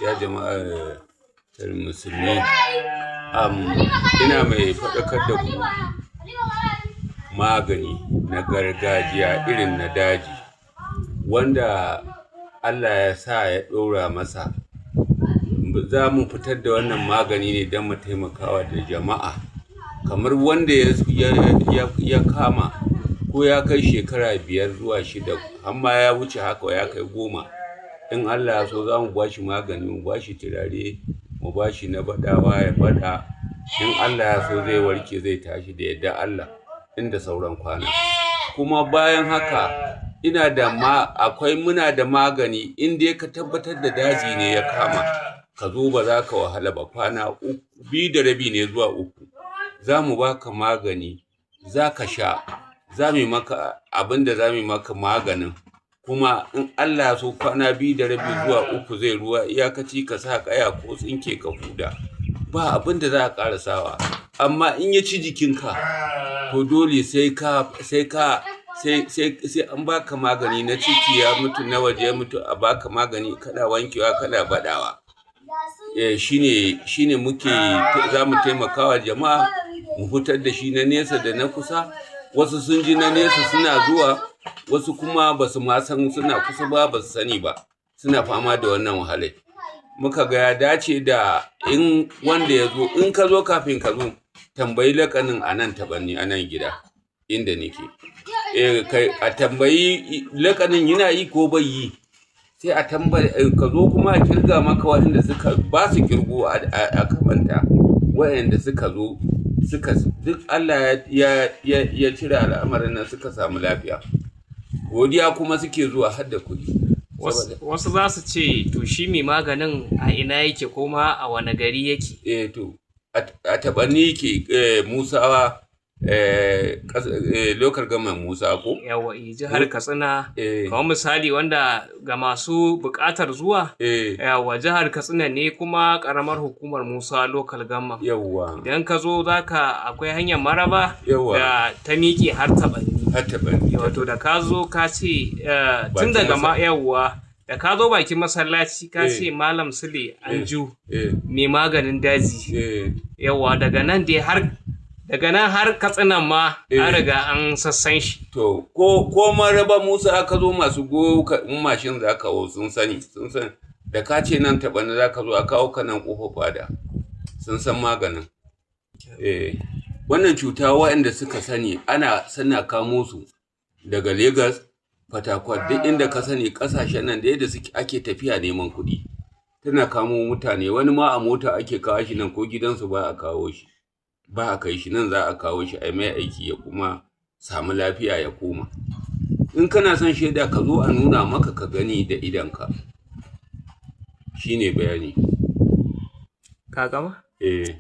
Ya jama'ar musulmi, ina mai faɗakar da ku magani na gargajiya irin na daji wanda Allah ya sa ya ɗora masa. Za mu fitar da wannan magani ne don mu taimakawa da jama'a, kamar wanda ya kama ko ya kai shekara 5 zuwa 6, amma ya wuce haka ya kai 10. In Allah ya so za mu ba shi magani, mu ba shi turare, mu ba shi na baɗawa ya baɗa. In Allah ya so zai warke, zai tashi da yadda Allah inda sauran kwana. Kuma bayan haka ina da ma akwai muna da magani in dai ka tabbatar da daji ne ya kama ka zo, ba za ka wahala ba. Kwana 2.5 ne zuwa 3 za mu baka magani, za ka sha, za mu yi maka abin da za mu yi maka maganin. Kuma in Allah ya so kwana 2.5 zuwa 3 zai ruwa, iyakaci ka sa ƙaya ko tsinke ka huda, ba abin da za a ƙara sawa. Amma in ya ci jikinka to dole sai ka sai ka sai sai sai an baka magani na ciki ya mutu, na waje ya mutu, a baka magani kana wankewa kana baɗawa. Shine muke za mu taimakawa jama'a mu fitar da shi na nesa da na kusa. Wasu sun ji na nesa suna zuwa, wasu kuma ba su ma san suna kusa ba, ba su sani ba, suna fama da wannan wahalai. Muka ga ya dace da in wanda ya zo, in ka zo, kafin ka zo tambayi lakanin a nan Tabanni, a nan gida inda nake. Kai a tambayi lakanin yana yi ko bai yi, sai a tambayi ka zo kuma a kirga maka waɗanda suka ba su kirgo a kamanta waɗanda suka zo suka duk Allah ya cire al'amarin nan suka samu lafiya. Godiya kuma suke zuwa har da kuɗi. Wasu za su ce to shi mai maganin a ina yake, ko ma a wane gari yake? Eh, to a Tabanni yake, Musawa, local government Musa ko? Yawa, jihar Katsina. Kamar misali wanda ga masu buƙatar zuwa. Yawa, jihar Katsina ne kuma ƙaramar hukumar Musa Local Government. Idan ka zo zaka akwai hanyar Maraba da ta miƙe har Tabanni. Har Tabanni. Wato da ka zo ka ce tun daga ma, yawa, da ka zo bakin masallaci ka ce Malam Sule Anju mai maganin daji. Yawa, daga nan dai har daga nan har Katsinan ma an riga an sassan shi. To, ko Maraba Musa aka zo, masu goyo in mashin za ka sun sani, sun san da ka ce nan Tabanni za ka zo, a kawo ka nan ƙofar fada, sun san maganin. Wannan cuta waɗanda suka sani ana suna kamo su daga Legas, Fatakwal, duk inda ka sani ƙasashen nan da yadda suke ake tafiya neman kuɗi. Tana kamo mutane, wani ma a mota ake kawo shi nan, ko gidansu ba a kawo shi. Ba a kai shi nan, za a kawo shi a mai aiki ya kuma samu lafiya ya koma. In kana son shaida ka zo a nuna maka ka gani da idonka. Shine bayani. Ka gama? Eh.